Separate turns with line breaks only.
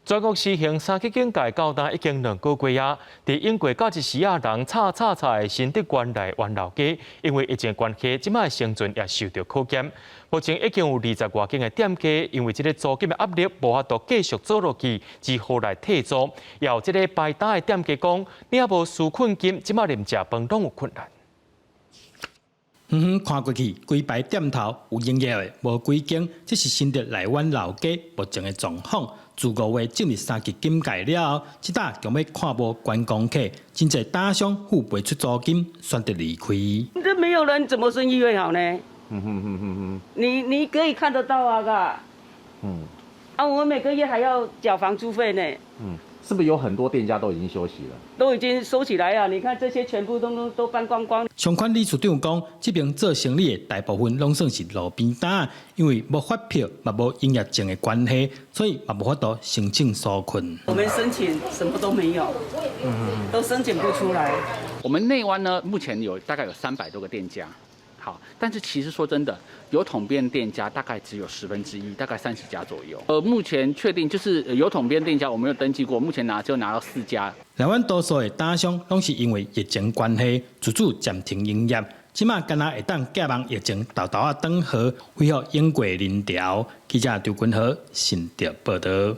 全國實行三級警戒到今已經2個月啊！佇英國到一時仔人吵吵吵的新竹縣內灣老街，因為疫情關係，這擺生存也受著考驗。目前已經有20外間的店家，因為這个租金的壓力，無法度繼續做落去，只好來退租。也有這个擺檔的店家講，你若無紓困金，這擺連食飯攏有困難。
遠遠看過去，規排店頭有營業的，無幾間，這是新竹內灣老街目前的狀況。自5月進入三級警戒了後，這搭強欲看無觀光客，真濟檔商付袂出租金，選擇離開。
這沒有人，怎麼生意會好呢？你可以看得到啊，哥。啊，我每個月還要繳房租費呢。
是不是有很多店家都已經休息了？
都已經收起來了，你看這些全部都搬光光。
相關理事長講，這邊做生意的大部分攏算是路邊檔，因為無發票嘛無營業證的關係，所以嘛無法度申請紓困。
我們申請什麼都沒有，都申請不出來。
我們內灣呢，目前有大概有300多個店家，好，但是其實說真的，有統編店家大概只有1/10，大概30家左右。目前確定就是有統編店家，我們有登記過，目前只有拿到四家。
內灣多數的檔商攏是因為疫情關係，自主暫停營業，這馬敢若會當寄望疫情沓沓仔轉好，恢復應過人潮。記者張君和新竹報導。